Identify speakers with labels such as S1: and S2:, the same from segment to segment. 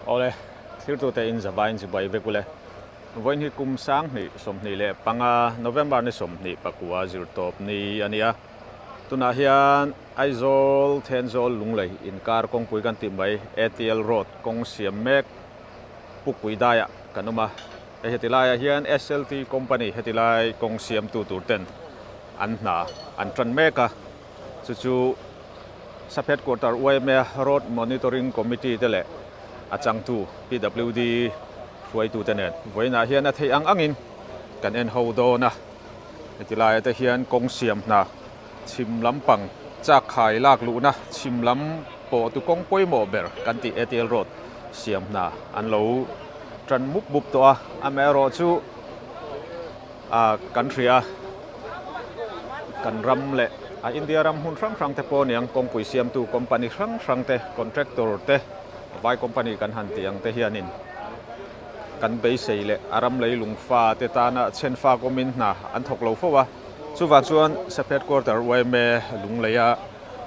S1: Awle, thirtute in zavain chibai vek ule. Vawiin hi kum 2025 November ni 24 zirtawp ni a ni a. Tunah hian Aizawl, Thenzawl, Lunglei inkar kawngpui kan tih mai ATL Road kawng siam mek Pukpui daiah kan awm a. Hei heti laiah hian SLT Company heti lai kawng siamtu tur ten an hna an tan mek a, chu chu Sub Headquarter yma Road Monitoring Committee te leh a changtu PWD hruaitute nen vawiinah hian a theih ang angin kan en ho dawn a. Heti laiah te hian kawng siam hna chhim lampang chak khai lak luhna chhim lam pawh tu kawng pawimawh ber kan tih ATL Road siam hna an lo tan mup mup tawh a, amaherawhchu A kan hria a, kan ram leh a India ram hmun hrang hrang te pawh aniang kawngpui siamtu company hrang hrang te, contractor te, vai company kan han tih ang te hianin kan beisei leh a ram leilung fa te tana chhen fak awmin hna an thawk lo fo a. Chuvang chuan sub headquarter yma Lungleia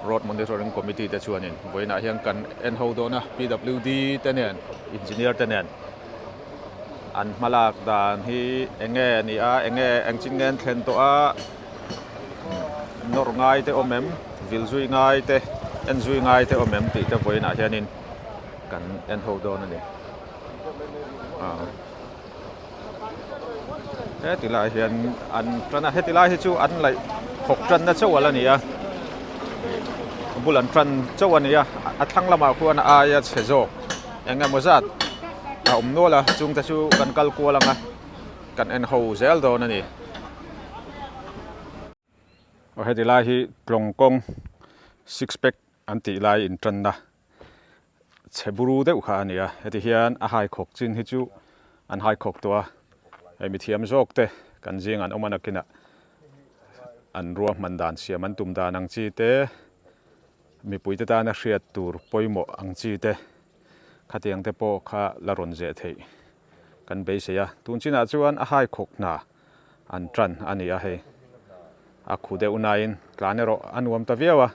S1: Road Monitoring Committee te chuanin vawiinah hian kan en ho dawn a, PWD te nen, engineer te nen. An hmalak dan hi eng nge a ni a, eng nge engchin nge an thlen tawh a, nawrh ngai te awm em, vil zui ngai te, en zui ngai te awm em tih te vawiinah hianin kan en ho dawn a ni. Heti lai hian an tan a, heti lai hi chu an laih thawk tanna chauh a la ni a, a bul an tan chauh a ni a, a thlang lamah khuan a aia chhe zawk eng emaw zat a awm nual a, chungte chu kan kal kual ang a, kan en ho zel dawn a ni. Aw heti lai hi tlawng kawng six pack an tih lai intanna chhe buru deuh kha a ni a, heti hian a haikhawk chin hi chu an haikhawk tawh a, hei mithiam zawk te kan zing an awm a nakinah an ruahman dan siam an tum dan ang chi te mipuite tana hriat tur pawimawh ang chi te khatiang te pawh kha la rawn zeh theih kan beisei a, tun chinah chuan a haikhawk hna an tan a ni a hei a khu deuh nain tlan erawh a nuam ta viau a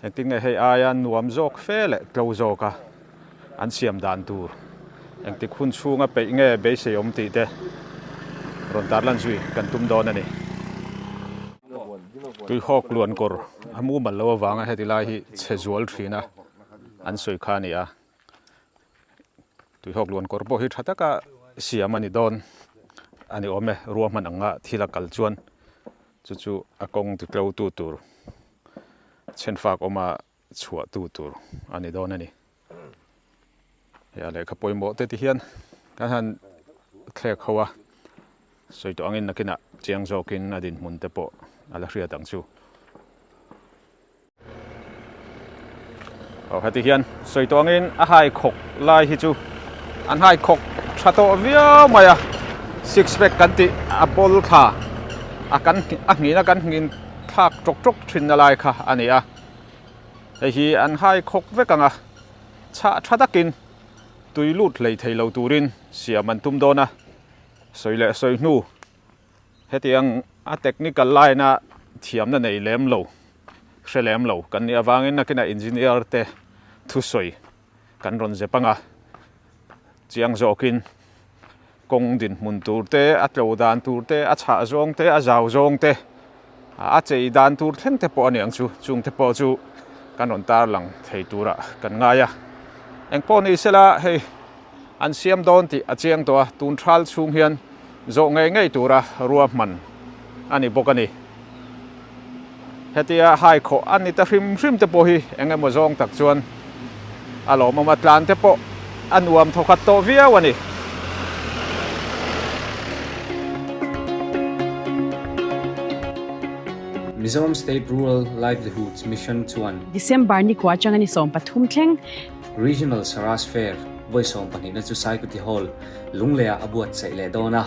S1: engtin nge hei aia nuam zawk fe leh tlo zawk a an siam dan tur engtik hun chhunga peih nge beisei awm tih te rawn tarlan zui kan tum dawn a ni. Tuihawk luan kawr a mumal lo avanga heti lai hi chhe zual thin a an sawi kha a ni a. Tuihawk luan kawr pawh hi tha taka siam a ni dawn a ni awm e, ruahman anga thil a kal chuan chu chu a kawng ti tlo tu tur chhenfak awma chhuah tu tur a ni dawn a ni. Hei a lehkha pawimawh te ti hian kan han thlek ho a, sawi tawh angin nakinah chiang zawkin a dinhmun te pawh a la hriat ang chu. Aw heti hian sawi tawh angin a hai khawk lai hi chu an hai khawk tha tawh viau mai a six pack kan tih a bawl thla a kan a nghin a kan nghin thlak tawk tawk thin na lai kha a ni a hei hi an hai khawk vek ang a chhah tha takin tui lut hlei thei lo turin siam an tum dawn a sawi leh sawi hnu. Hetiang a technical line a thiamna nei lem lo, hre lem lo kan nih avangin nakinah engineer te thusawi kan rawn zep ang a, chiang zawkin kawng dinhmun tur te, a tlo dan tur te, a chhah zawng te, a zau zawng te, a chei dan tur thleng te pawh a ni ang chu, chung te pawh chu kan rawn tarlang thei turah kan ngai a. Engpawh ni sela hei. An siam dawn tih a chiang tawh a, tun thal chhung hian zawh ngei ngei tura ruahman a ni bawk a ni. Hetia haikhawh a ni ta hrim hrim te pawh hi eng emaw zawng tak chuan a lawmawm a, tlan te pawh a nuam thawkhat tawh viau a ni.
S2: Mizoram State Rural Livelihoods Mission chuan.
S3: December ni kua atanga ni 13 thleng.
S2: Regional Saras Fair vawi 12 na chu Saikuti Hall, Lungleiah a buatsaih leh dawn a.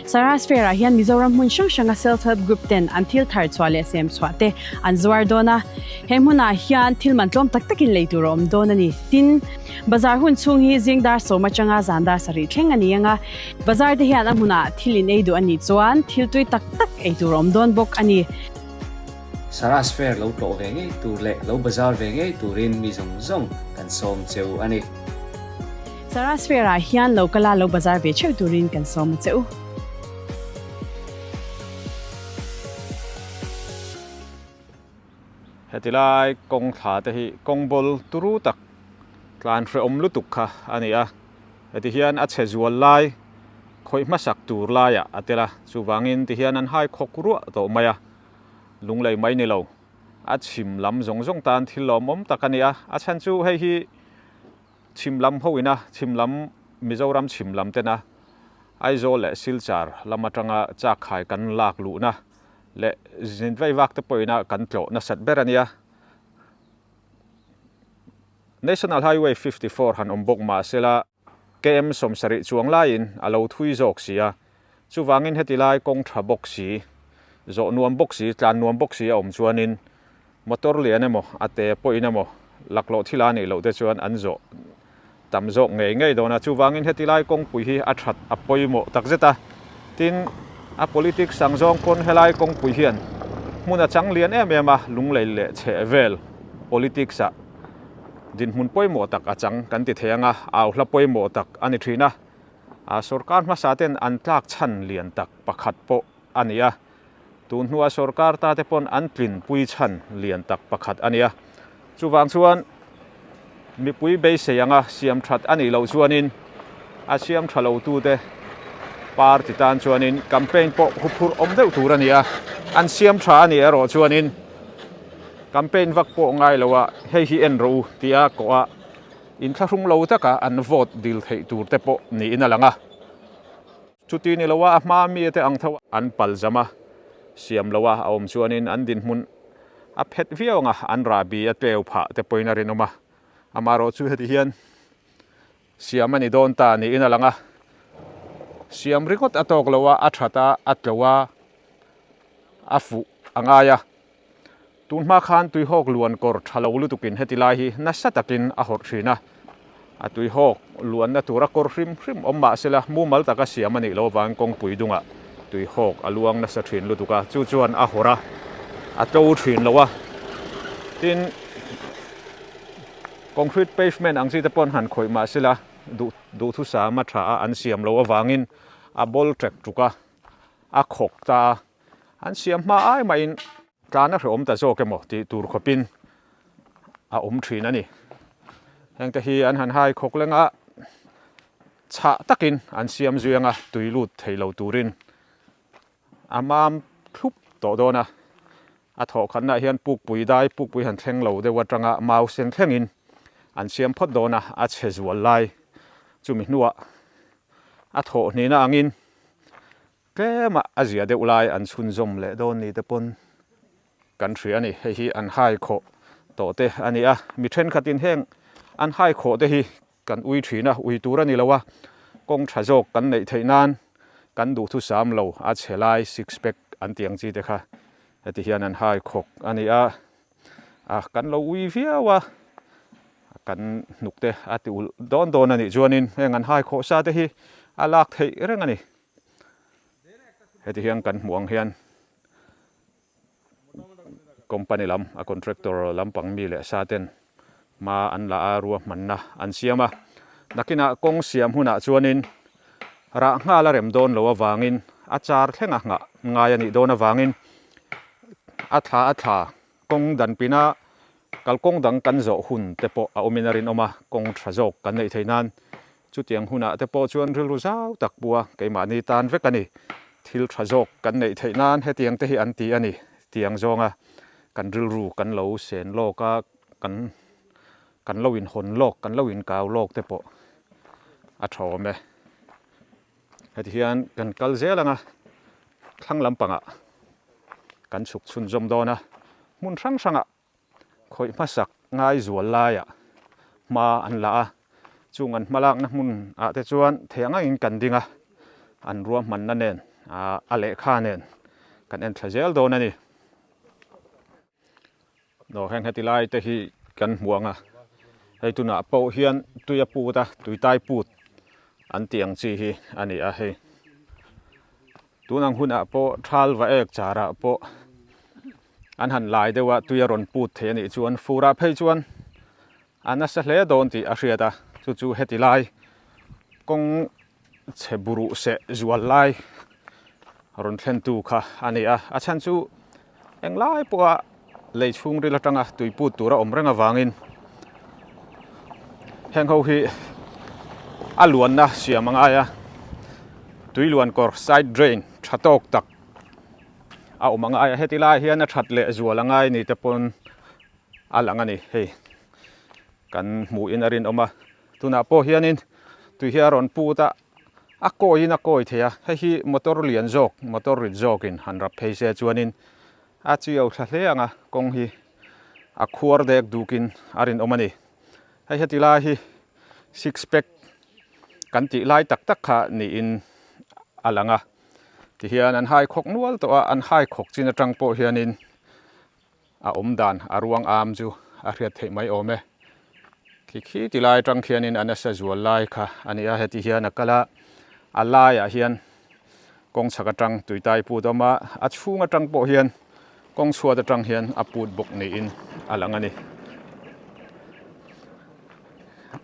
S3: Saras Fair ah hian Mizoram hmun hrang hranga Self Help Group ten an thil thar chhuah leh sem chhuah te an zuar dawn a. He hmunah hian thil man tlawm tak takin lei tur a awm dawn a ni. Tin, bazar hun chhung hi zing dar 10 atanga zan dar sarih thleng a ni ang a. Bazar te hian a hmunah thil in ei duh a nih chuan thil tui tak tak ei tur a awm dawn bawk a ni.
S2: Saras Fair lo tlawh ve ngei tur leh lo bazar ve ngei turin mi zawng zawng kan sawm cheu a ni.
S3: Saras Fair ah hian lo kala lo bazar ve theuh turin kan sawm a che u.
S1: Heti lai kawng thla te hi kawng bawl turu tak tlan hrehawm lutuk kha a ni a, heti hian a chhe zual lai khawih hmasak tur laiah a tel a, chuvangin ti hian an hai khawk ruah tawh mai a, lunglei mai ni lo a chhim lam zawng zawng tan thil lawmawm tak a ni a, a chhan chu hei hi chhim lam ho ina chhim lam Mizoram chhim lam tena Aizawl leh Silchar lam atanga chak khai kan lak luhna leh zin vei vak te pawhina kan tlawh nasat ber a nia. National Highway 54 han awm bawk mah sela KM 70 chuang laiin a lo thui zawk si a, chuvangin heti lai kawng tha bawk si, zawh nuam bawk si, tlan nuam bawk si a awm chuanin motor lian emaw a te pawhin emaw laklawh thil a nih loh te chuan an zawh tam zawk ngei ngei dawn a, chuvangin heti lai kawngpui hi a that a pawimawh takzet a, tin a politics ang zawng pawn helai kawngpui hian hmun a chang lian em em a, lunglei leh chheh vel politics ah dinhmun pawimawh tak a chang kan ti thei ang a, au hla pawimawh tak a ni thin a, a sorkar hmasa ten an tlak chhan lian tak pakhat pawh a ni a, tun hnua sorkar ta te pawn an tlinpui chhan lian tak pakhat a ni a, chuvang chuan mipui beisei anga siam that a nih loh chuanin a siam tha lo tute party tan chuanin campaign pawh huphurh awm deuh tur a ni a, an siam tha a nih erawh chuanin campaign vak pawh ngai lo a hei hi en rawh u tia kawh a inthlahrung lo taka an vote dil theih tur te pawh niin a lang a. Chuti ni loa a hma mi te ang tho an pal zam a, siam loa a awm chuanin an dinhmun a phet viau ang a, an rahbi a tleu phah te pawhin a rinawm a. Amaherawh chu heti hian siam a ni dawn ta niin a lang a, siam ringawt a tawk lo a, a that a, a tlo a, a fuh a ngai a. Tun hma khan tuihawk luan kawr tha lo lutukin heti lai hi nasa takin a hawrh thin a, a tuihawk luanna tura kawr hrim hrim awm mah sela mumal taka siam a nih loh avangin kawngpui dungah tuihawk a luang nasa thin lutuk a, chu chuan a hawrh a, a tlo thin lo a. Tin, concrete pavement ang chi te paw'n han khawih mah sela duh duhthusam a tha a an siam loh avangin a bawl ṭek ṭuk a, a khawk ta a. An siam hma ai mahin tlan a hrehawm ta zawk emaw tih tur khawpin a awm thin a ni. Hengte hi an han hai khawk leng a, chhah takin an siam zui anga tui lut thei lo turin a mam thlup tawh dawn a. A thawhkhatnaah hian pukpui dai, pukpui han thleng lo deuh atanga mau sen thlengin an siam phawt dawn a, a chhe zual lai chumi hnuah a thawhhnihna angin Tlema a zia deuh lai an chhunzawm leh dawn ni te pawn kan hria a ni. Hei hi an hai khawh tawh te a ni a, mi thenkhatin heng an hai khawh te hi kan ui thin a, ui tur a ni lo a, kawng tha zawk kan neih theih nan kan duhthusam lo a chhe lai six pack an tih ang chi te kha heti hian an hai khawk a ni a, a kan lo ui viau a, kan hnuk te a ti ulh dawn dawn a nih chuanin heng an hai khawh sa te hi a lak theih reng a ni. Heti hian kan hmuh ang hian company lam a contractor lampang mi leh sa ten hma an la a ruahmanna an siam a, nakinah kawng siam hunah chuanin rah nghal a rem dawn lo avangin a char thleng a nghah ngai a nih dawn avangin a thla a thla kawng danpina kalkawng dang kan zawh hun te pawh a awmin a rinawm a, kawng tha zawk kan neih theih nan Chutiang hunah te pawh chuan rilru zau tak pua keimahni tan vek a ni. Thil tha zawk kan neih theih nan hetiang te hi an ti a ni. Tiang zawnga kan rilru kan lo sen lawk a, kan kan lo inhawn lawk, kan lo inkau lawk te pawh a tha awm e. Heti hian kan kal zel ang a, thlang lampangah kan chhuk chhunzawm dawn a, hmun hrang hrangah Khawih hmasak ngai zual laiah hma an la a, chung an hmalakna hmun ah te chuan thei ang angin kan ding a, an ruahmanna nen a lehkha nen kan en thla zel dawn a ni. Aw heng heti lai te hi kan hmu ang a, hei tunah pawh hian tui a put a, tuitai put an tih ang chi hi a ni a hei. Tun ang hunah pawh thal va ek charah pawh an han lai deuh a, tui a rawn put thei a nih chuan furah phei chuan a nasa hle dawn tih a hriat a, chu chu heti lai. Kawng chhe buruh seh zual lai rawn thlen tu kha a ni a, a chhan chu englai pawha lei chhungril atanga tui put tur a awm reng avangin heng ho hi a luanna siam a ngai a, tui luan kawr side drain tha tawk tak a awm a ngai a, heti lai hian a that leh zual a ngai ni te pawn a lang a ni hei kan hmuhin a rinawm a. Tunah pawh hianin tui hi a rawn put a, a kawiin a kawi thei a, hei hi motor lian zawk, motor rit zawkin han rap phei se chuanin a chiau thla hle ang a, kawng hi a khuar dek dukin a rinawm a ni. Hei heti lai hi six pack kan tih lai tak tak kha niin a lang a, tihian an hai khawk nual tawh a, an hai khawk chin atang pawh hianin A awm dan a ruang am chu a hriat theih mai awm e. Khi khi ti lai atang khianin a nasa zual lai kha a ni a, heti hian a kal a, a laiah hian kawng chhak atang tuitai put a awm a, a chhung atang pawh hian kawng chhuat atang hian a put bawk niin a lang a ni.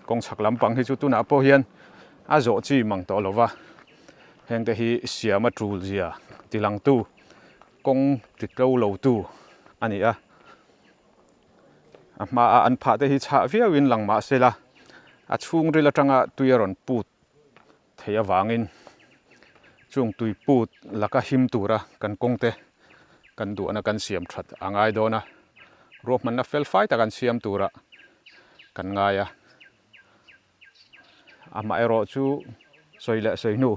S1: Kawng chhak lampang hi chu tunah pawh hian a zawh chi mang tawh lo va, hengte hi siam a tul zia tilangtu. Kawng ti tlo lo tu a ni a, a hmaah an phah te hi chhah viauin lang mah se la, a chhungril atanga tui a rawn put theih avangin chung tui put laka him tura kan kawng te kan duhna kan siam that a ngai dawn a, ruahmanna fel fai tak an siam turah kan ngai a. Amaherawh chu sawi leh sawi hnu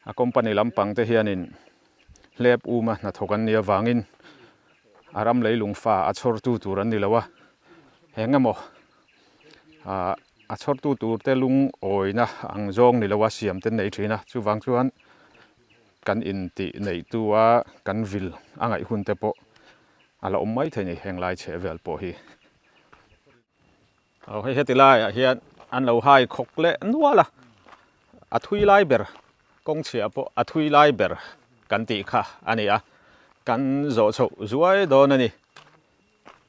S1: a company lampang te hianin hlep uma hnathawk an nih avangin a ram leilung fa a chhawrtu tur an ni lo a, eng emaw ah a chhawrtu tur te lungawina ang zawng ni lo a siam te an nei thin a, chuvang chuan kan intih neihtu a kan vil a ngaih hun te pawh a la awm mai thei a ni heng lai chheh vel pawh hi. Aw hei heti laiah hian an lo hai khawk leh nual a, a thui lai ber kawng chhiah pawh a thui lai ber kan tih kha a ni a, kan zawh chhoh zuai dawn a ni.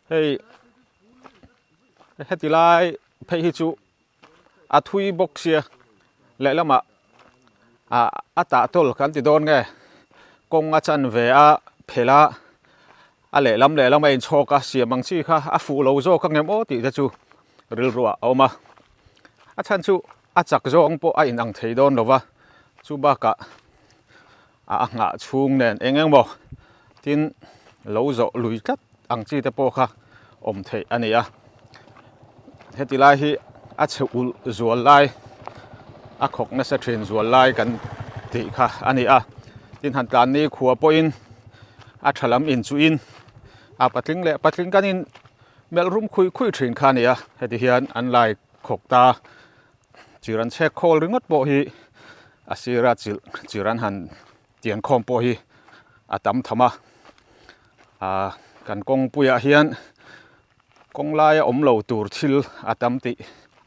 S1: Hei heti lai phei hi chu a thui bawk sia lehlamah ah a tahtawl kan ti dawn nge kawng a chan ve a phelh a. A lehlam lehlam a inchhawk a, siam ang chi kha a fuh lo zawk ang em aw tih te chu rilruah a awm a. A chhan chu a chak zawng pawh a inang thei dawn lo va, chu bakah a nghah chhung nen eng eng maw tin lo zawh lui tlat ang chi te pawh kha awm theih a ni a. Heti lai hi a chhe ulh zual lai, a khawk nasa thin zual lai kan tih kha a ni a. Tin han tlan ni khua pawhin a tha lam inchuhin a patling leh patling kan in melh rum khui khui thin kha a ni a. Heti hian an lai khawk ta chir an chhek khawl ringawt pawh hi a sira chilh chir an han tian khawm pawh hi a tam tham a. Ahh kan kawngpuiah hian Kawng laia awm lo tur thil a tam tih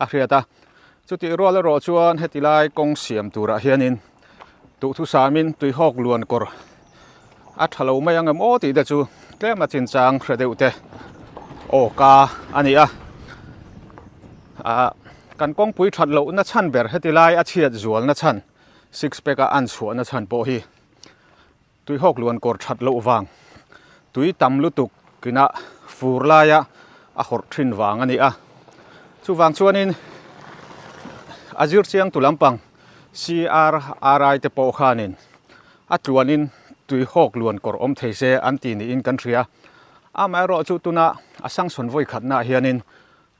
S1: a hriat a, chutih rual erawh chuan heti lai kawng siam turah hianin duhthusamin tuihawk luan kawr a tha lo mai ang em aw tih te chu tlem a chinchang hre deuh te aw ka a ni a. Ahh kan kawngpui that lohna chhan ber heti lai a chhiat zualna chhan six pack a an chhuahna chhan pawh hi Tuihawk luan kawr that loh vang, tui tam lutuk kinah fur laia a hawrh thin vang a ni a. Chuvang chuanin a zir chiang tu lampang CRRI te pawh khanin a tluanin tuihawk luan kawr awm thei se an ti niin kan hria. Amaherawhchu chu tuna a sanction vawi khatnaah hianin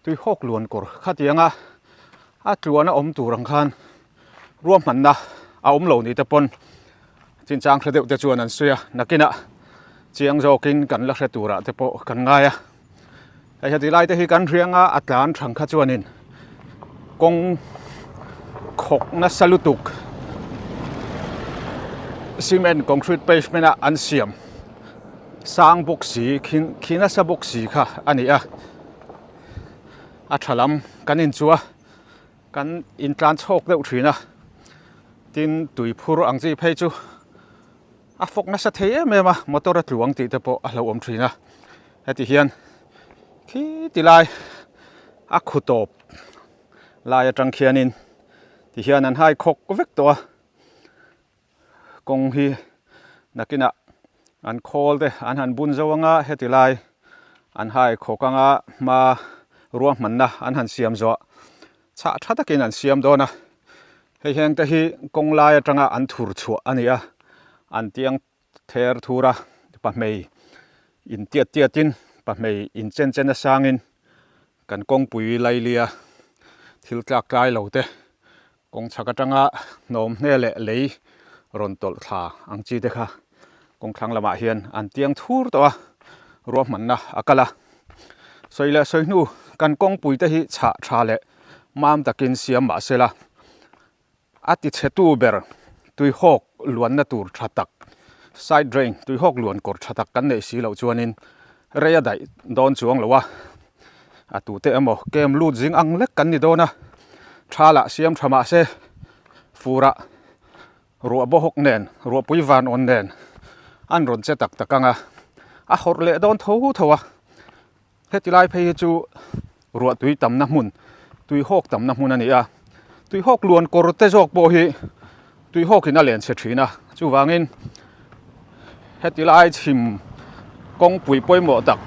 S1: Tuihawk luan kawr khatianga a tluan a awm tur ang khan ruahmanna a awm lo ni te pawn chinchang hre deuh te chuan an sawi a, nakinah chiang zawkin kan la hre turah te pawh kan ngai a. Hei heti lai te hi kan hrianga a tlan thang kha chuanin kawng khawk nasa lutuk cement concrete pavement a an siam sang bawk si khi nasa bawk si kha a ni a. A tha lam kan inchu a, kan intlan chhawk deuh thin a, tin tui phur ang chi phei chu a fawk nasa thei em em a, motor a tlu ang tih te pawh a hlauhawm thin a, heti hian khi ti lai a khu tawp lai atang khianin. Tihian an hai khawk vek tawh a, kawng hi nakinah an khawl te an han bun zo anga heti lai an hai khawk anga hma ruahmanna an han siam zawh chhah tha takin an siam dawn a, hei heng te hi kawng lai atanga an thur chhuah a ni a, an tiang ther thur a, pahmei in tiat tiat in pahmei in chen chen a sangin kan kawngpui lailia thil tlak tlai lo te kawng chhak atanga hnawm hne leh lei rawn tawlh thla ang chi te kha kawng thlang lamah hian an tiang thur tawh a, ruahmanna a kal a. Sawi leh sawi hnu kan kawngpui te hi chhah tha leh mam takin siam mah se la, A tichhetu ber tuihawk luanna tur tha tak, side drain, tuihawk luan kawr tha tak kan neih si loh chuanin rei a daih dawn chuang lo a, a tute emaw kem lut zing ang lek kan ni dawn a, tha lah siam tha mah se furah ruah bawhawk nen, ruahpui van awn nen an rawn che tak tak ang a, a hawrh leh dawn tho tho a. Heti lai phei hi chu ruah tui tamna hmun, tuihawk tamna hmun a ni a, tuihawk luan kawr te zawk pawh hi tuihawkin a len chhe thin a, chuvangin heti lai chhim kawngpui pawimawh tak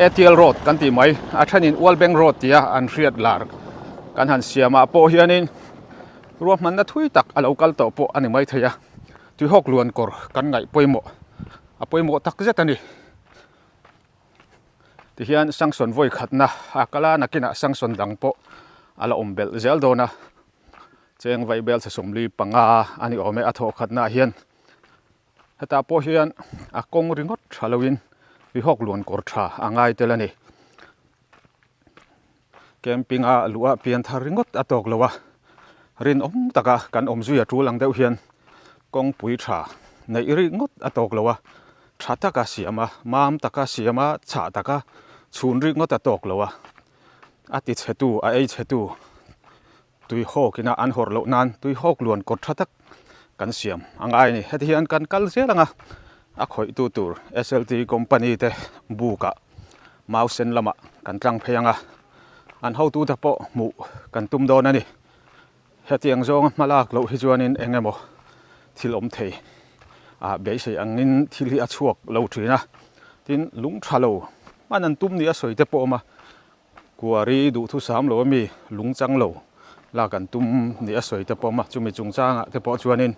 S1: ATL road kan tih mai a thenin Ualbeng road tia an hriat lar kan han siamah pawh hianin ruahmanna thui tak a lo kal tawh pawh a ni maithei a, tuihawk luan kawr kan ngaih pawimawh a pawimawh tak zet a ni. Tihian sanction vawi khatna a kal a, nakinah sanction dang pawh a la awm belh zel dawn a, cheng vai bel chhe 45 a ni awm e a thawh khatnaah hian hetah pawh hian a kawng ringawt tha loin tuihawk luan kawr tha a ngai tel a ni. Camping a luh a pian thar ringawt a tawk lo a, rinawm taka kan awm zui a tul ang deuh hian kawngpui tha neih ringawt a tawk lo a, tha taka siam a, mam taka siam a, chhah taka chhun ringawt a tawk lo a, a ti chhe tu, a ei chhe tu tuihawk ina an hawrh loh nan tuihawk luan kawr tha tak kan siam a ngai a ni. Heti hian kan kal zel ang a, a khawihtu tur SLT company te bukah mau sen lamah kan tlang phei ang a, an hotute pawh hmuh kan tum dawn a ni. Hetiang zawnga hma lak loh hi chuanin eng emaw thil awm thei ah beisei angin thil hi a chhuak lo thin a, tin lung tha lo hman an tum ni a sawi te pawh a awm a. Kuari duhthusam lo ami lungchang lo lak an tum ni a sawi te pawh a, chumi chungchangah te pawh chuanin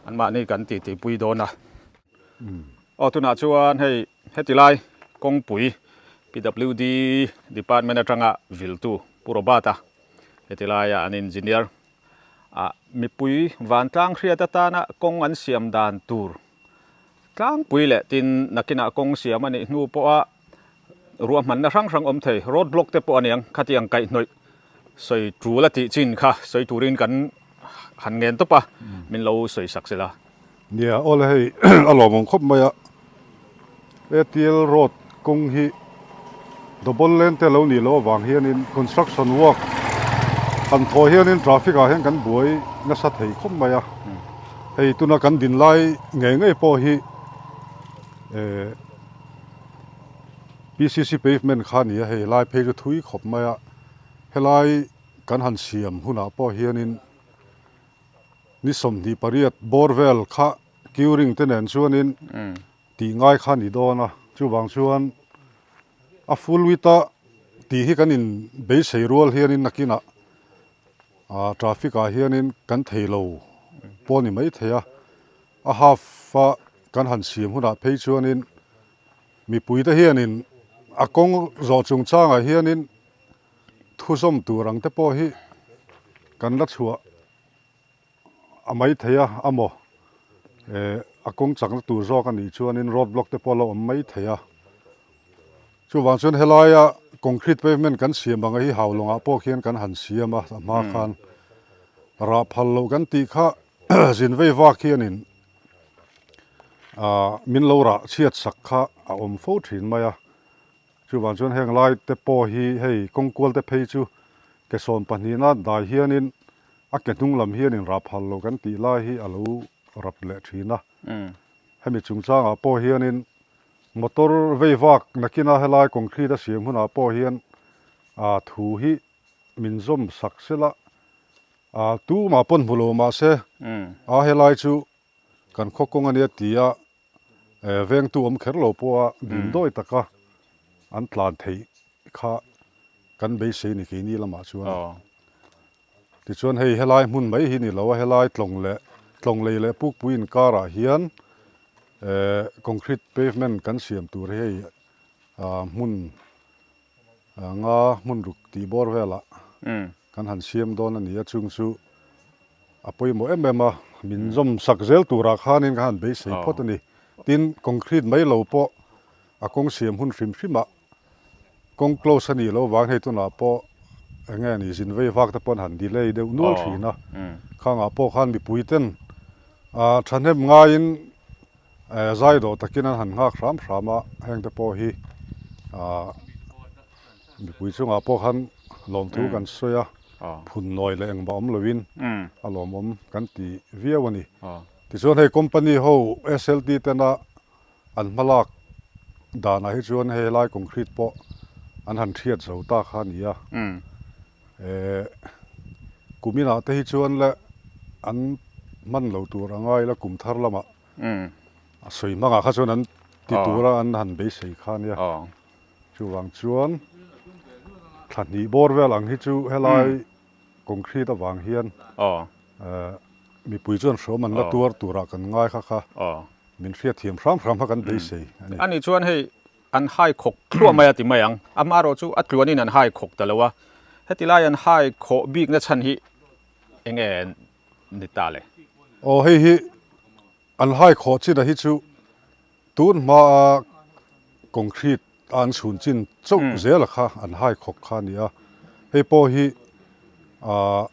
S1: anmahni kan titi pui dawn a. Aw tunah chuan hei heti lai kawngpui PWD department atanga viltu Pu Robert-a heti laia an engineer ah mipui vantlang hriat atana kawng an siam dan tur tlangpui leh tin nakinah kawng siam a nih hnu pawha Ruahmanna hrang hrang awm thei, road block te pawh a niang, khatiang kaihhnawih sawi tul a tih chin kha sawi turin kan han ngen tawp a, min lo sawi sak sela.
S4: Nia, awle hei a lawmawm khawp mai a, ATL road kawng hi double lane te lo nih loh avang hianin construction work han thawh hianin traffic ah hian kan buai nasa thei khawp mai a, hei tuna kan din lai ngei ngei pawh hi eh. PCC pavement kha a ni a, hei lai phei chu thui khawp mai a, helai kan han siam hunah pawh hianin ni 28 bawr vel kha curing te nen chuanin tih ngai kha a ni dawn a, chuvang chuan a full width a tih hi kan in beisei rual hianin nakinah ah traffic ah hianin kan thei lo pawh a ni maithei a. A half a kan han siam hunah phei chuanin mipuite hianin a kawng zawh chungchangah hianin thuzawm tur ang te pawh hi kan la chhuah a mai thei a amaw eh a kawng chakna tur zawk a nih chuanin road block te pawh a la awm mai thei a. Chuvang chuan helaia concrete pavement kan siam anga hi Haulawngah pawh khian kan han siam a a hma khan rah phal loh kan tih kha zin vei vak hianin ah min lo rah chhiat sak kha a awm fo thin mai a, chuvang chuan heng lai te pawh hi hei kawng kual te phei chu ke 12 na dai hianin a ke hnung lam hianin rah phal loh kan tih lai hi a lo rap leh thin a, hemi chungchangah pawh hianin motor vei vak nakina helai concrete a siam hunah pawh hian ah thu hi min zawm sak sela. A tumah pawn hmu lo mahse a helai chu kan khaw kawng a nia tia vengtu awm kher lo pawha dun dawi taka an tlan theih kha kan beisei ni keini lamah chuan. Tichuan hei helai hmun mai hi ni lo a, helai tlawng leh tlawng lei leh pukpui inkarah hian concrete pavement kan siam tur hi hei hmun nga hmun ruk tih bawr velah kan han siam dawn a ni a, chung chu a pawimawh em em a, min zawm sak zel turah khanin ka han beisei phawt a ni. Tin, concrete mai lo pawh a kawng siam hun hrim hrimah kawng close a nih loh vang hei tunah pawh eng nge ni zin vei vak te pawh an han delay deuh nual thin a, khangah pawh khan mipui ten thahnem ngaiin zai dawh takin an han nghak hram hram a, heng te pawh hi mipui chungah pawh khan lawmthu kan sawi a, phun nawi leh engmah awm loin a lawmawm kan ti viau a ni. Tichuan hei company ho SLT tena An hmalak danah hi chuan hei helai concrete pawh an han hriat zo ta kha a ni a. Eh kuminah te hi chuan le an hman lo tur a ngai la kum thar lamah a sawi hmangah kha chuan an ti tura an han beisei kha a nia. Chuvang chuan thla hnih bawr vel ang hi chu helai concrete avang hian mipui chuan hrawm an la tuar turah kan ngai kha kha. Min hriatthiam hram hram kha kan beisei a ni.
S1: Ani chuan hei an hai khawk thluah mai a ti mai ang. Amaherawh chu a tluanin an hai khawk ta lo a. Heti lai an hai khawh bikna chhan hi eng nge ni ta le?
S4: Aw hei hi an hai khawh chin a hi chu tun hmaa concrete a an chhun chin chauh zel a kha an hai khawk kha a ni a. Hei pawh hi ah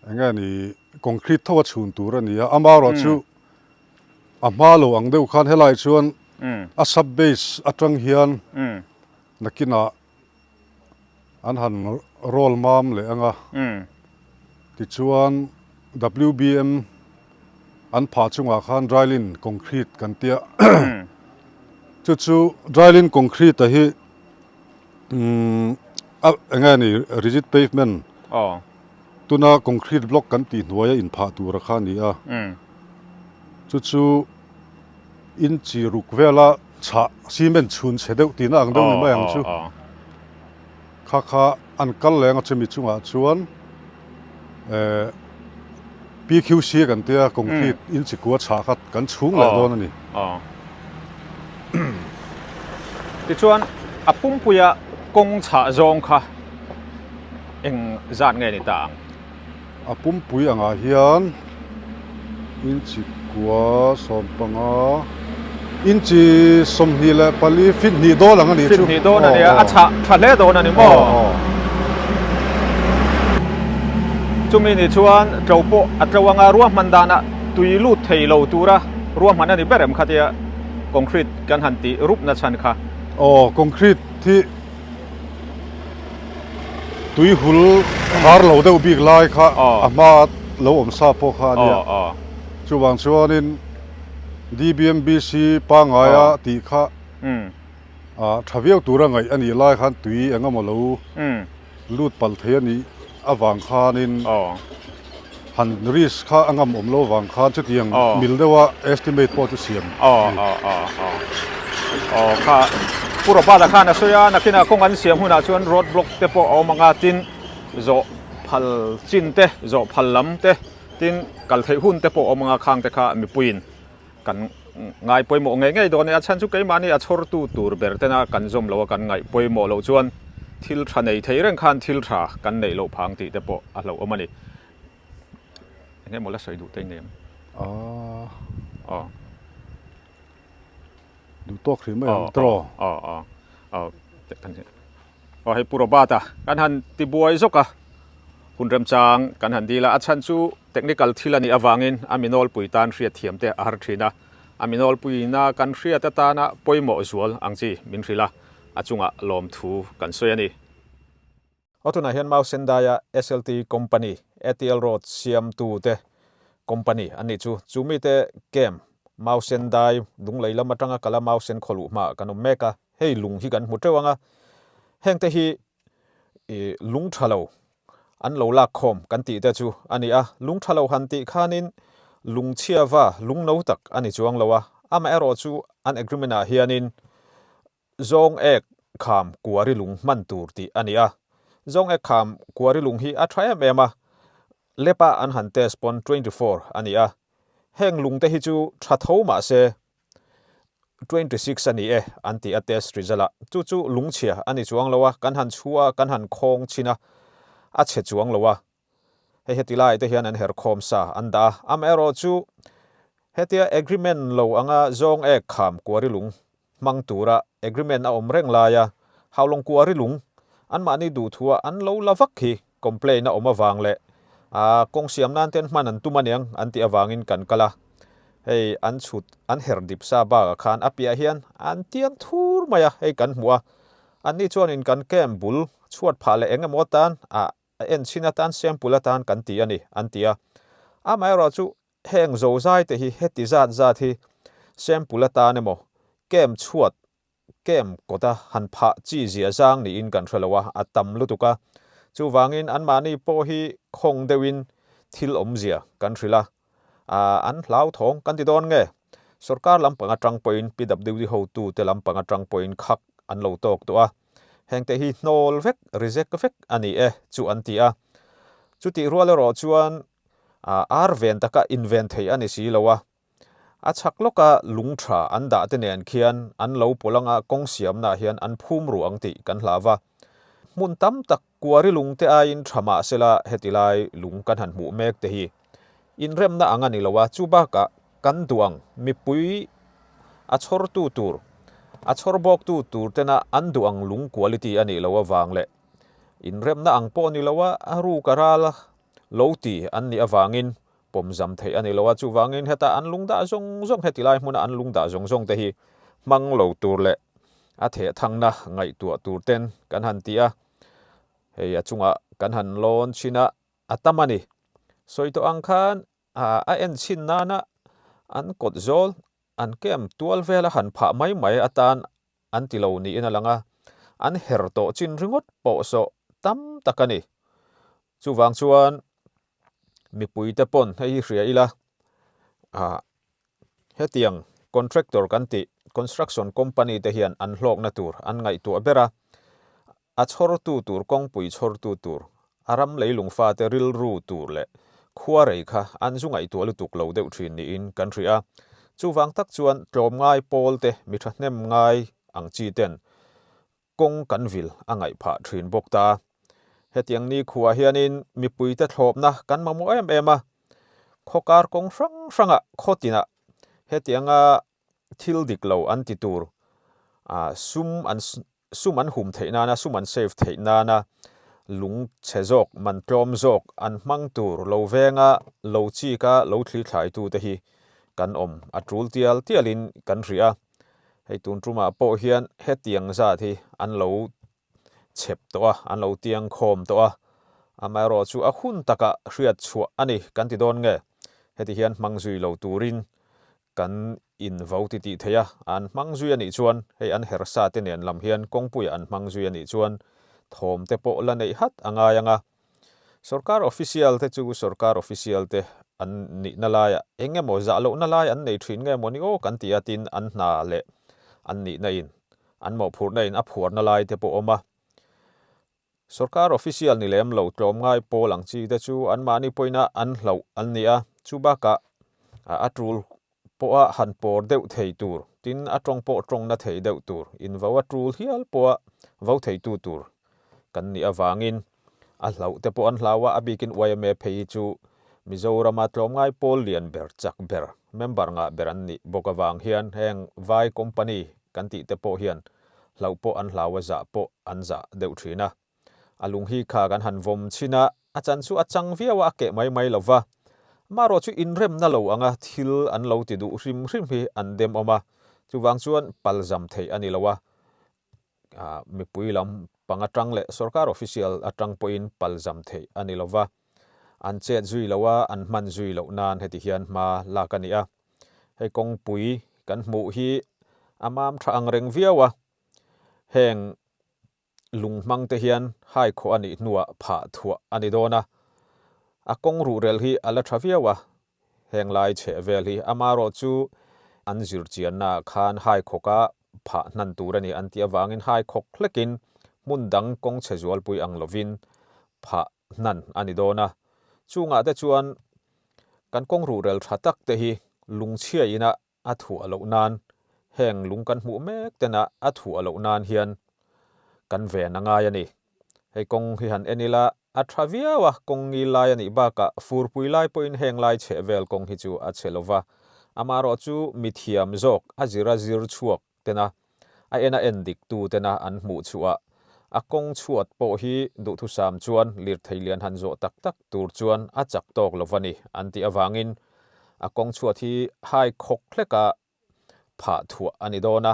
S4: Eng nge ni concrete tho a chhun tur a ni a, amaherawh chu a hma lo ang deuh khan helai chuan a sub base atang hian nakinah an han roll mam leh ang a, tichuan WBM an phah chungah khan drylin concrete kan tia chu chu drylin concrete a hi a eng nge ni rigid pavement tuna concrete block kan tih hnuaia inphah tura kha a ni a chu chu inchi ruk vela chhah cement chhun chhe deuh tihna ang deuh ni mai ang chu kha kha an kal leng a chumi chungah chuan eh PQC kan tia concrete inchi kua chhah kha kan chhung leh dawn a ni.
S1: Tichuan a pumpuia kawng chhah zawng kha eng zat nge ni ta ang?
S4: A pumpui angah hian inchi kua 15 inchi 24 feet hnih dawn ang a nih chu.
S1: Feet hnih dawn a nia, a chhah tha hle dawn a ni maw? Chumi ni chuan tlo pawh a tlo anga ruahman danah tui lut thei lo tura ruahman a ni ber em khatia concrete kan han tih rup na chhan kha.
S4: Aw concrete hi tui hul har lo deuh bik lai kha a hma lo awm sa pawh kha a nia. Chuvang chuanin DBMBC pangaia tih kha tha viau tura ngaih a nih lai khan tui eng emaw lo lut palh thei a nih avang khanin han risk kha a ngam awm lo vang khan chutiang mil deuha estimate pawh chu siam a ni.
S1: Aw kha Pu Robert-a khan a sawi a, nakinah kawng an siam hunah chuan road block te pawh a awm ang a, tin zawh phal chin te, zawh phal lam te, tin kal theih hun te pawh a awm ang a, khang te kha mipuiin kan ngai pawimawh ngei ngei dawn a ni. A chhan chu keimahni a chhawrtu tur ber tena kan zawm loh a, kan ngaih pawimawh loh chuan thil tha nei thei reng khan thil tha kan neih loh phang tih te pawh a hlauhawm a ni. Eng emaw la sawi duh te nem?
S4: Aaa. Aw. Duh tawk hrih mai ang tiraw?
S1: Aw aw aw. Aw hei Pu Robert-a kan han ti buai zawk a, hun remchang kan han dil a, a chhan chu technical thil a nih avangin a mi nawlpui tan hriatthiam te a har thin a, a mi nawlpuina kan hriat atana pawimawh zual ang chi min hrilh a, a chungah lawmthu kan sawi a ni. Aw tunah hian Mau Sendaia SLT Company, ATL Road siamtute company an nih chu. Chu mite camp Mau Sendai Lunglei lam atanga kala Mau Sen khawluh hmaah kan awm mek a, hei lung hi kan hmu teuh ang a, hengte hi ih lung tha lo. an lo lak khawm kan tih te chu a ni a, lung tha lo han tih khanin lungchhiava lung no tak a ni chuang lo a, amaherawhchu an agreement ah hianin Zawng ek kham kuari lung hman tur tih a ni a. Zawng ek kham kuari lung hi a tha em em a, lab-a an han test pawn 24 a ni a. Heng lung te hi chu tha tho mah se 26 a ni e an ti a test result ah. Chu chu lungchhia a ni chuang lo a, kan han chhu a, kan han khawng chhin a, a chhe chuang lo a. Hei heti lai te hian an her khawm sa an dah a, amaherawhchu hetia agreement lo anga zawng ek kham kuari lung hmang tura agreement a awm reng laia Haulawng kuari lung anmahni duhthua an lo la vak hi complaint a awm avang leh a kawng siam nan ten hman an tum aniang an tih avangin kan kal a, hei an chhut an her dip sa bakah khan a piah hian an tiang thur mai a, hei kan hmuh a, anni chuanin kan camp bul chhuat phah leh eng emaw atan a A en chhin atan sample atan kan ti a ni, an ti a. Amaherawhchu heng zozai te hi heti zat zat hi sample atan emaw kem chhuat, kem kawta han phah chi zia zang niin kan hre lo a, a tam lutuk a. Chuvangin anmahni pawh hi khawng deuhin thil awmzia kan hrilh a, an hlauthawng kan ti dawn nge? Sorkar lampang atang pawhin PWD hotute lampang atang pawhin khak an lo tawk tawh a. Hengte hi hnawl vek, reject vek a ni e chu an ti a. Chutih rual erawh chuan ar ven taka inven thei a ni si lo a. A chhak lawka lung tha an dah te nen khian an lo pawlh anga kawng siamnaah hian an phum ruh ang tih kan hlau va. Hmun tam tak kuari lung te aiin tha mah sela heti lai lung kan han hmuh mek te hi inremna ang a ni lo a, chu bakah kan duh ang mipui a chhawrtu tur, a chhawr bawktu tur tena an duh ang lung quality a nih loh avang leh inremna ang pawh ni lo a, a ruk a ral lo ti an nih avangin pawmzam theih a ni lo a, chuvangin heta an lung dah zawng zawng heti lai hmuna an lung dah zawng zawng te hi hmang lo tur leh a thehthangna ngaihtuah tur ten kan han ti a, hei a chungah kan han lawn chhin a, a tam a ni. Sawi tawh ang khan a en chhin nana an kawt zawl an kem tual vela han phah mai mai atan an ti lo niin a lang a, an her tawh chin ringawt pawh sawh tam tak a ni. Chuvang chuan mipuite pawn hei hi hria ila, ah hetiang contractor kan tih construction company te hian an hlawkna tur an ngaihtuah ber a, a chhawrtu tur kawngpui chhawrtu tur a ram leilung fate rilru tur leh khua rei kha an zu ngaihtuah lutuk lo deuh thin niin kan hria a. Chuvang tak chuan tlawmngai pawl te mi thahnem ngai ang chi ten kawng kan vil a ngaih phah thin bawk ta. Hetiang ni khuah hianin mipuite thlawpna kan mamawh em em a, khawkar kawng hrang hrangah khaw tinah hetianga thil dik lo an ti tur sum an sum an hum theih nana sum an save theih nana lung chhe zawk man tlawm zawk an hmang tur lo venga lo chika lo thli thlai tu te hi kan awm a tul tial tialin kan hria a. Hei tun tumah pawh hian hetiang zat hi an lo chhep tawh a, an lo tiang khawm tawh a, amaherawh chu a hun takah hriat chhuah a ni kan ti dawn nge? Heti hian hmang zui lo turin kan invo ti tih thei a, an hmang zui a nih chuan hei an hersa te nen lam hian kawngpuiah an hmang zui a nih chuan thawm te pawh la neih hat a ngai ang a. Sorkar official te chu sorkar official te an nihna laiah eng emaw zah lohna lai an nei thin nge maw ni aw kan ti a tin an hna leh an nihna in an mawhphurhna in a phuarna lai te pawh awm a. Sorkar official ni lem lo tlawmngai pawl ang chi te chu anmahni pawina an hlauh an ni a, chu bakah a tul pawha han pawr deuh thei tur tin a tawng pawh tawngna thei deuh tur invo a tul hial pawha vo theitu tur kan nih avangin a hlauh te pawh an hlau a, a bikin yma phei hi chu Mizorama tlawmngai pawl lian ber chak ber member ngah ber an nih bawk avang hian heng vai company kan tih te pawh hian hlauh pawh an hlau a zah pawh an zah deuh thin a. A lung hi kha kan han vawm chhin a, a chan chu a chang viau a, a keh mai mai lo va. Amaherawh chu inremna lo anga thil an lo ti duh hrim hrim hi an dem awm a, chuvang chuan palzam theih a ni lo a, mipui lam pang atang leh sorkar official atang pawhin palzam theih a ni lo va, an chet zui lo a, an hman zui loh nan heti hian hma lak a ni a. Hei kawngpui kan hmuh hi a mam tha ang reng viau a, heng. lung hmang te hian hai khawh a nih hnuah phah thuah a ni dawn a. A kawng ruhrel hi a la tha viau a, heng lai chheh vel hi amarawh chu an zirchianna ah khan hai khawka phah hnan tur a ni an tih avangin hai khawk hlekin hmun dang kawng chhe zualpui ang lovin phah hnan a ni dawn a. Chungah te chuan kan kawng ruhrel tha tak te hi lungchhia ina a thuah loh nan heng lung kan hmuh mek tena a thuah loh nan hian kan ven a ngai a ni. Hei kawng hi han en ila a tha viau a, kawng ngil lai a nih bakah furpui lai pawhin heng lai chheh vel kawng hi chu a chhe lo va, amaherawh chu mithiam zawk a zira zir chhuak tena a en a en dik tu tena an hmuh chhuah a kawng chhuat pawh hi duhthusam chuan lirthei lian han zawh tak tak tur chuan a chak tawk lo va ni an tih avangin a kawng chhuat hi hai khawk hleka phah thuah a ni dawn a,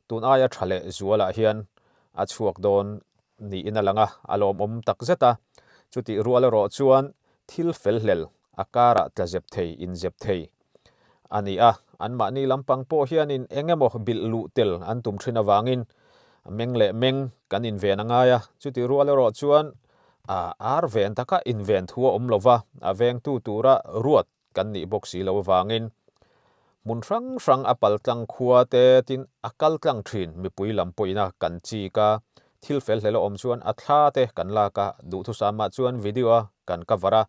S1: tun aia tha leh zualah hian a chhuak dawn niin a lang a, a lawmawm tak zet a, chutih rual erawh chuan thil fel hlel a karah tla zep thei inzep thei a ni a, anmahni lampang pawh hianin eng emaw bilh luh tel an tum thin avangin meng leh meng kan inven a ngai a, chutih rual erawh chuan a ar ven taka inven thu a awm lova, a vengtu tura ruat kan nih bawk si lo avangin hmun hrang hrang a pal tlang khua te tin a kal tlang thin mipui lam pawhin a kan chik a, thil fel hlel a awm chuan a thla te kan lak a, duhthusam ah chuan video a kan cover a,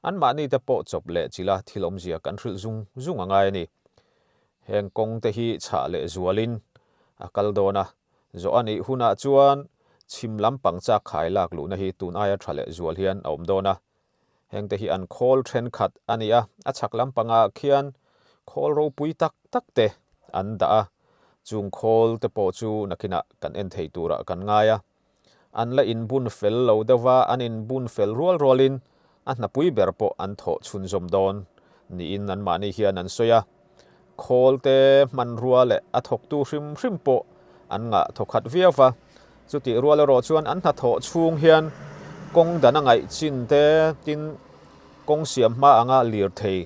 S1: anmahni te pawh chawp leh chilh a thil awmzia kan hrilh zung zung a ngai a ni. Heng kawng te hi chhah leh zualin a kal dawn a, zawh a nih hunah chuan chhim lampang chak khai lak luhna hi tun aia tha leh zual hian a awm dawn a, Hengte hi an khawl thenkhat a ni a, a chhak lampangah khian khawl ropui tak tak te an dah a, chung khawl te pawh chu nakinah kan en thei turah kan ngai a. An la inbun fel lo deuh va, an inbun fel rual rualin a hnapui ber pawh an thawh chhunzawm dawn niin anmahni hian an sawi a. Khawl te hmanrua leh a thawktu hrim hrim pawh an ngah thawkhat viau va, chutih rual erawh chuan an hnathawh chhung hian kawng dan a ngaih chin te tin kawng siam hma anga lirthei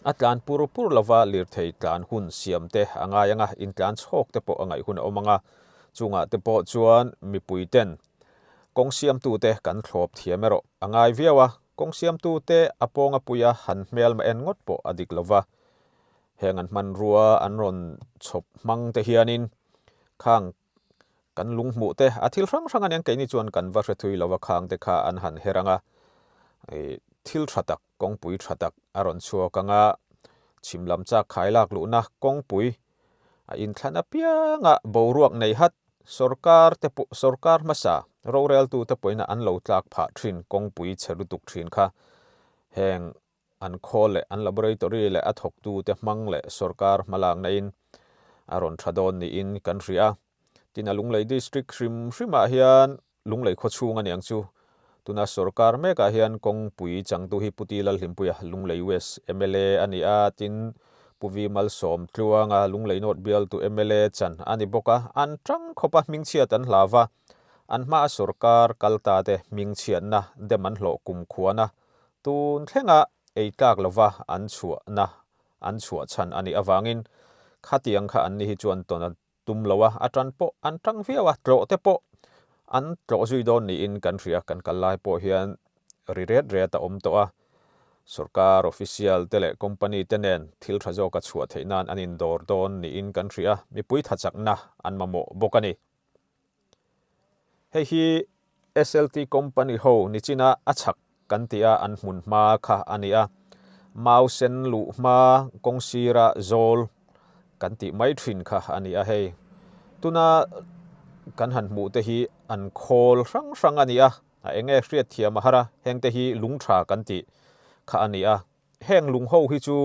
S1: a tlan pur pur lova lirthei tlan hun siam te a ngai anga intlan chhawk te pawh a ngaih hun a awm anga chungah te pawh chuan mipui ten kawng siamtu te kan thlawp thiam erawh a ngai viau a. Kawng siamtute a pawnga puia han hmelma en ngawt pawh a dik lova, heng an hmanrua an rawn chhawp hmang te hianin khang kan lung hmuh te a thil hrang hrang a nia keini chuan kan va hre thui lova khang te kha an han her anga thil tha tak kawngpui tha tak a rawn chhuak anga chhim lam chak khai lak luhna kawngpui A inthlan apianga boruak nei hat sorkar te pawh sorkar hmasa roreltu te pawhin an lo tlak phah thin kawngpui chhe lutuk thin kha. Heng an khawl leh an laboratory leh a thawktu te hmang leh sorkar hmalakna in a rawn tha dawn niin kan hria. Tin a Lunglei District hrim hrimah hian Lunglei khawchhung a niang chu. Tuna sorkar mekah hian kawngpui changtu hi Pu Ti Lalhlimpuia, Lunglei West mla a ni a, tin Pu Vi Malsawm Tluanga, Lunglei North bialtu mla chan a ni bawk a, an tang khawp a hmingchhiat an hlau va, an hmaa sorkar kal ta te hmingchhiatna dem an hlawh kum khuana tun thlenga ei tlak lova an chhuahna an chhuah chhan a nih avangin khatiang kha an ni hi chuan tawn a tum lo a, a tan pawh an tang viau a, tlawh te pawh an tlawh zui dawn niin kan hria, kan kal lai pawh hian ri ret ret a awm tawh a, sorkar official te leh company te nen thil tha zawk a chhuah theih nan an indawr dawn niin kan hria, mipui tha chakna an mamawh bawk a ni. Hei hi SLT company ho nichina a chhak kan tih a an hmun hma kha a ni a, mau sen luh hma kawng sira zawl kan tih mai thin kha a ni a hei. Tuna kan han hmuh te hi an khawl hrang hrang a ni a, a eng nge hriat thiam a har a, heng te hi lung tha kan tih kha a ni a, heng lung ho hi chu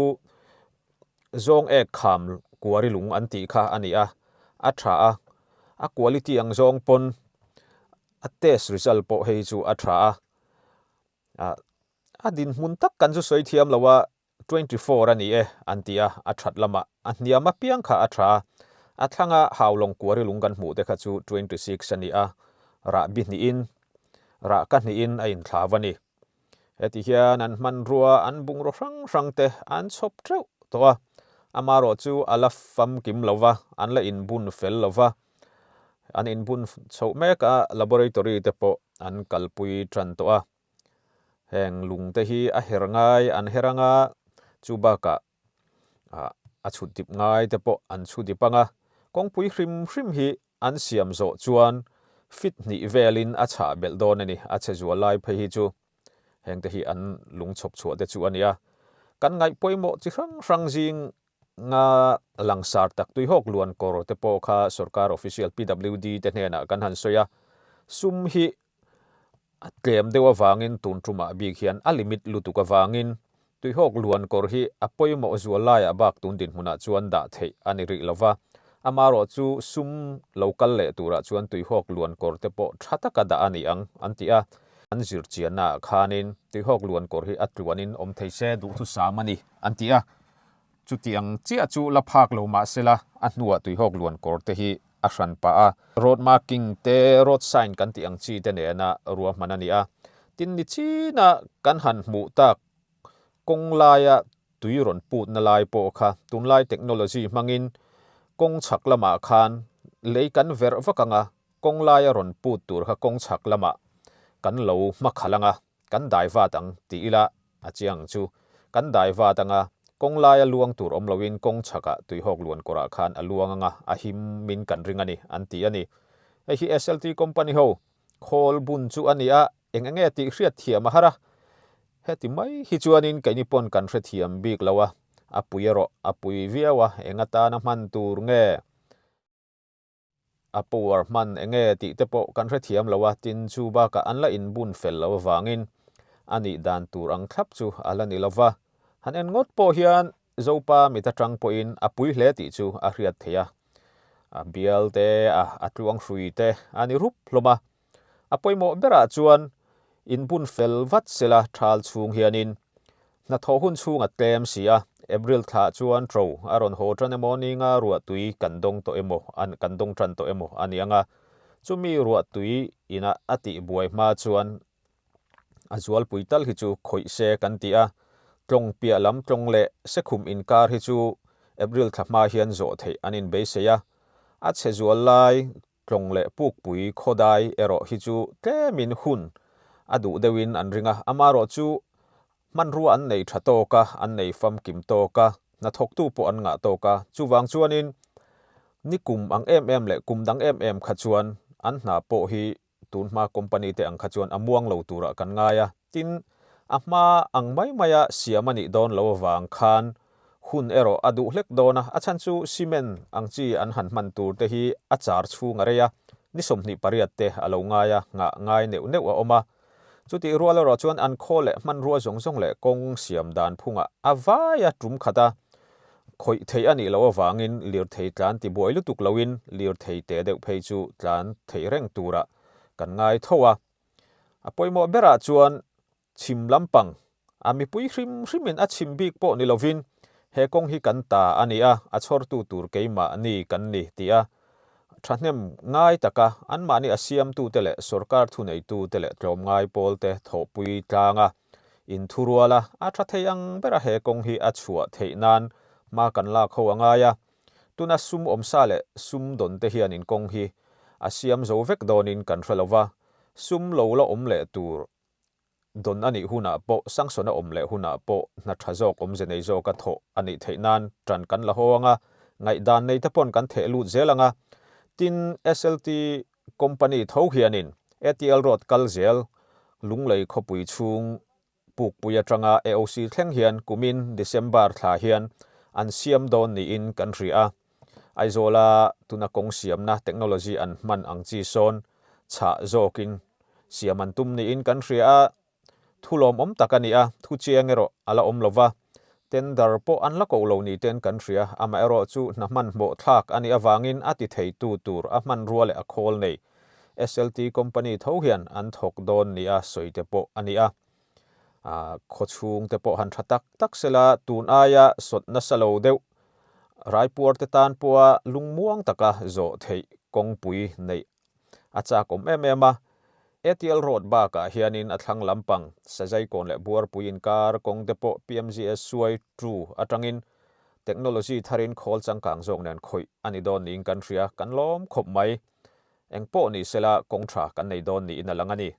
S1: Zawng ek kham kuari lung an tih kha a ni a, a tha a, a quality ang zawng pawn a test result pawh hei chu a tha a, ah a dinhmun tak kan chu sawi thiam lo a, 24 a ni e an ti a, a that lamah a hniam apiang kha a tha a, a thlanga haulawng kuari lung kan hmuh te kha chu 26 a ni a, rahbi hnihin rah ka hnihin a inthlav a ni. Heti hian an hmanrua an bungraw hrang hrang te an chhawp teuh tawh a, amarawh chu a la famkim lo va, an la inbun fel lo va. An inbun chhoh mek a, laboratory te pawh an kalpui tan tawh a. Heng lung te hi a her ngai an her anga, chu bakah a chhut dip ngai te pawh an chhu dip anga, kawngpui hrim hrim hi an siam zawh chuan fit hnih velin a chhah belh dawn a ni, a chhe zual lai phei hi chu heng te hi an lung chhawp chhuah te chu a ni a. Kan ngaih pawimawh chi hrang hrang zing nga langsar tak tuihawk luan kawr te pawh kha sorkar official PWD te hnenah kan han sawi a, sum hi a tlem deuh avangin tun tumah bik hian a limit lutuk avangin tuihawk luan kawr hi a pawimawh zual laiah bak tun dinhmunah chuan dah theih a ni rih lova, amaherawhchu sum lo kal leh turah chuan tuihawk luan kawr te pawh tha taka dah a ni ang an ti a, an zirchiannaah khanin tuihawk luan kawr hi a tluanin awm thei se duhthusam a ni an ti a. Chutiang chiah chu la phak lo mah sela, a hnuah tuihawk luan kawr te hi a hran pah a. Road marking te, road sign kan tih ang chi te nena ruahman a ni a. Tin ni china kan han hmuh tak kawng laia tui rawn putna lai pawh kha tunlai technology hmangin kawng chhak lamah khan lei kan verh vak ang a, kawng laia rawn put tur kha kawng chhak lamah kan lo hmakhalh ang a. Kan dai vat ang ti ila a chiang chu. Kan dai vat anga kawng laia luang tur awm loin kawng chhakah tuihawk luan kawrah khan a luang anga a him min kan ring a ni an ti a ni. Hei hi SLT company ho khawl bun chu a ni a, eng enge tih hriat thiam a har a. Heti mai hi chuanin keini pawn kan hrethiam bik lo a, a pui erawh a pui viau a, eng atana hman tur nge? A power hman enge tih te pawh kan hrethiam lo a, tin chu bakah an la inbun fel lo avangin a nih dan tur ang thlap chu a la ni lo va. Han en ngawt pawh hian Zopa mit atang pawhin a pui hle tih chu a hriat theih a. A bial te, a a tluang hrui te a ni rup hlawm a. A pawimawh berah chuan inbun fel vat sela thal chhung hianin hnathawh hun chhung a tlem si a, April thlah chuan ṭo a rawn haw ṭan emaw ninga ruahtui kan dawng tawh emaw an kan dawng ṭan tawh emaw a ni ang a, chumi ruahtui ina a tih buai hma chuan a zualpui tal hi chu khawih se kan ti a, tlawng piah lam tlawng leh sekhum inkar hi chu April thla hma hian zawh theih an inbeisei a, a chhe zual lai Tlawng leh Pukpui khawdai erawh hi chu tlemin hun a duh deuhin an ring a, amaherawh chu hmanrua an nei tha tawk a, an nei famkim tawk a, hnathawktu pawh an ngah tawk a, chuvang chuanin ni kum ang em em leh kum dang em em kha chuan an hna pawh hi tun hma company te ang kha chuan a muang lo turah kan ngai a, tin a hma ang mai maia siam a nih dawn lo avang khan Hun erawh a duh hlek dawn a, a chhan chu cement ang chi an han hman tur te hi a char chhung a rei a, ni 28 te a lo ngai a, nghah ngai neuh neuh a awm a. Chutih rual erawh chuan an khaw leh hmanrua zawng zawng leh kawng siam dan phungah a vai a tum khat a, khawih theih a nih loh avangin lirthei tlan ti buai lutuk loin lirthei te deuh phei chu tlan theih reng turah kan ngai tho a. A pawimawh berah chuan Chhim lampang, a mipui hrim hrimin a chhim bik pawh ni lovin he kawng hi kan ta a ni a, a chhawrtu tur keimahni kan ni tih a thahnem ngai taka anmahni a siamtute leh sorkar thuneitute leh tlawmngai pawlte thawhpui tlanga inthuruala a tha thei ang bera he kawng hi a chhuah theih nan hma kan lak ho a ngai a. Tuna sum awmsa leh sum dawnte hianin kawng hi a siam zo vek dawnin kan hre lova, sum lo la awm leh tur Dawn a nih hunah pawh, sanction a awm leh hunah pawh hna tha zawk awmze nei zawka thawh a nih theih nan tan kan la haw ang a, ngaihdan nei te pawn kan theh lut zel ang a. Tin, SLT company tho hianin ATL Road kal zel Lunglei khawpui chhung Pukpui atanga AOC thleng hian kumin December thla hian an siam dawn niin kan hria a. Aizawla tuna kawng siamna technology an hman ang chi sawn chhah zawkin siam an tum niin kan hria a, thu lawmawm tak a ni a, thu chiang erawh a la awm lo va, tender pawh an la koh lo ni ten kan hria, amaherawh chu hna hmanhmawh thlak a nih avangin a ti theitu tur a hmanrua leh a khawl nei SLT company tho hian an thawk dawn nia sawi te pawh a ni a. Khawchhung te pawh han tha tak tak sela tun aia sawt nasa lo deuh raipuar te tan pawha lungmuang taka zawh theih kawngpui neih a chak awm em em a. ATL Road bakah hianin a thlang lampang Sazaikawn leh Buarpui inkar kawng te pawh PMGS suai tu atangin technology tharin khawl changkang zawk nen khawih a ni dawn niin kan hria, kan lawm khawp mai. Eng pawh ni sela kawng tha kan nei dawn niin a lang a ni.